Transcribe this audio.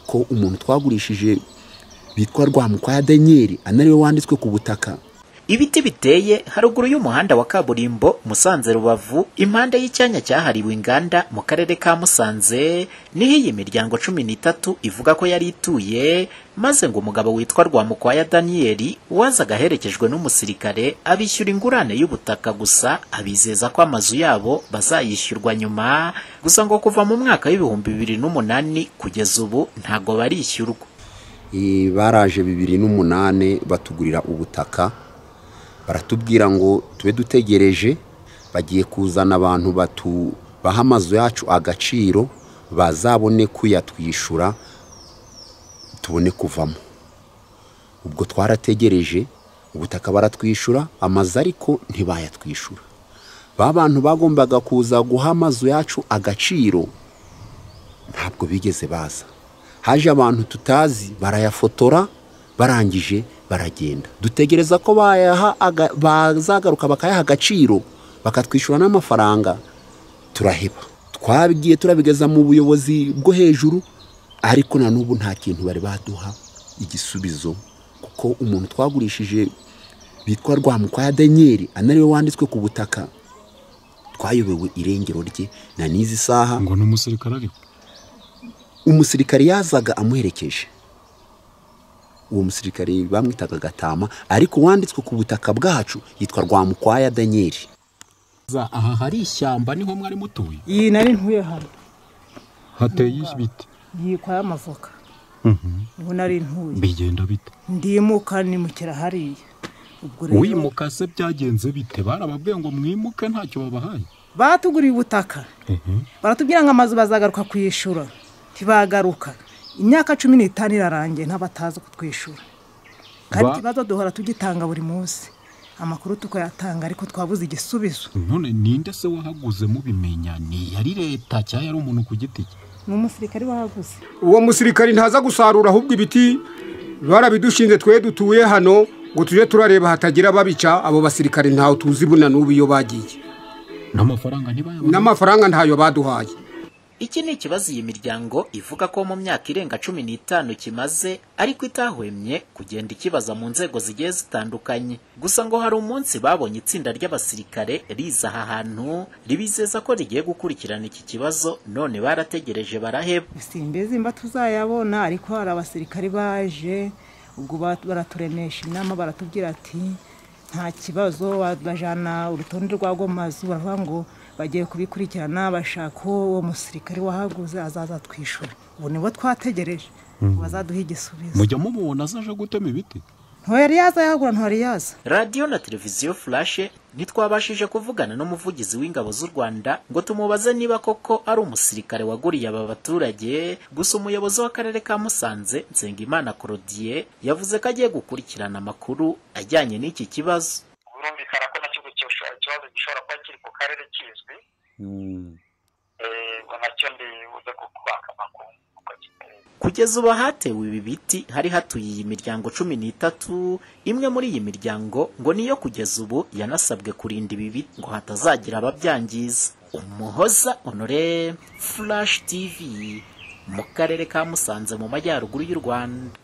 Kuko umuntu twagurishije bitwa Rwamukwaya Daniel anariwe wanditswe ku butaka. Ibiti biteye haruguru y'umuhanda wa kaburimbo Musanze Rubavu impande y'icyanya cyahariwe inganda mu karere ka Musanze niho iyi miryango 13 ivuga ko yari ituye, maze ngo umugabo witwa Rwamukwaya Daniel wazaga aherekejwe n'umusirikare abishyura ingurane y'ubutaka gusa abizeza ko amazu yabo bazayishyurwa nyuma, gusa ngo kuva mu mwaka w'2008 kugeza ubu ntago barishyurwa. Baraje 2008 batugurira ubutaka, baratubwira ngo tube dutegereje bagiye kuzana abantu baha amazu yacu agaciro bazabone kuyatwishura tubone kuvamo. Ubwo twarategereje ubutaka baratwishura amazu ariko ntibayatwishura. Ba bantu bagombaga kuza guha amazu yacu agaciro ntabwo bigeze baza. Haje abantu tutazi barayafotora barangije baragenda. Dutegereza ko bazagaruka bakayaha agaciro bakatwishyura n'amafaranga, turaheba. Twabigiye turabigeza mu buyobozi bwo hejuru ariko na n'ubu nta kintu bari baduha igisubizo, kuko umuntu twagurishije bitwa Rwamukwaya Daniel anariwe wanditswe ku butaka twayobewe irengero rye na n'izi saha. Ngo n'umusirikare ariko umusirikare yazaga amuherekeje, uwo musirikare bamwitaga Gatama ariko wanditswe ku butaka bwacu yitwa Rwamukwaya Daniel. Aha hari ishyamba niho mwari mutuye? Iyi nari ntuye hano. Hateye ibiti? Yikwa y'amavoka. Ubu nari ntuye. Bigenda bite? Ndimuka nimukira hariya. Ubwo rero wimuka se byagenze bite? Barababwiye ngo mwimuke ntacyo babahaye? Batuguriye ubutaka. Baratubwira ngo amazu bazagaruka kuyishura. Ntibagaruka. Imyaka 15 irarangiye ntabatazi kutwishura. Kandi ikibazo duhora tugitanga buri munsi. Amakuru tukayatanga ariko twabuze igisubizo. None ninde se wahaguze mubimenya? Ni yari leta cyangwa yari umuntu ku giti cye? Ni umusirikari wahaguze. Uwo musirikari ntaza gusarura ahubwo ibiti barabidushinze twe dutuye hano ngo tuje turareba hatagira babica. Abo basirikari ntaho tuzi buna n'ubu iyo bagiye. N'amafaranga ntibayabaha? N'amafaranga ntayo baduhaye. Iki ni ikibazo iyi miryango ivuga ko mu myaka irenga 15 kimaze ariko itahwemye kugenda ikibaza mu nzego zigiye zitandukanye. Gusa ngo hari umunsi babonye itsinda ry'abasirikare riza aha hantu ribizeza ko rigiye gukurikirana iki kibazo, none barategereje baraheba. Simbezi mba tuzayabona ariko hari abasirikare baje ubwo baraturemesha inama baratubwira ati nta kibazo, bajana urutonde rw'ago mazu baravuga ngo bagiye kubikurikirana bashaka uwo musirikare wahaguze azaza twishura. Ubu nibo twategereje bazaduha igisubizo. Mujya mubona azaje gutema ibiti? Ntwari yaza yagura, ntwari yaza. Radio na televiziyo Flash ntitwabashije kuvugana n'umuvugizi w'ingabo z'u Rwanda ngo tumubaze niba koko ari umusirikare waguriye aba baturage. Gusa umuyobozi w'akarere ka Musanze Nsengimana Claudie yavuze ko agiye gukurikirana amakuru ajyanye n'iki kibazo. Birumvikana ko nacyo ikibazo gishobora kuba kiri ku karere kizwi, nacyo ndibuze kubaka amakuru. Kugeza ubu hatewe ibi biti hari hatuye iyi miryango 13. Imwe muri iyi miryango ngo niyo kugeza ubu yanasabwe kurinda ibi biti ngo hatazagira ababyangiza. Umuhoza Honore, Flash TV, mu karere ka Musanze mu majyaruguru y'u Rwanda.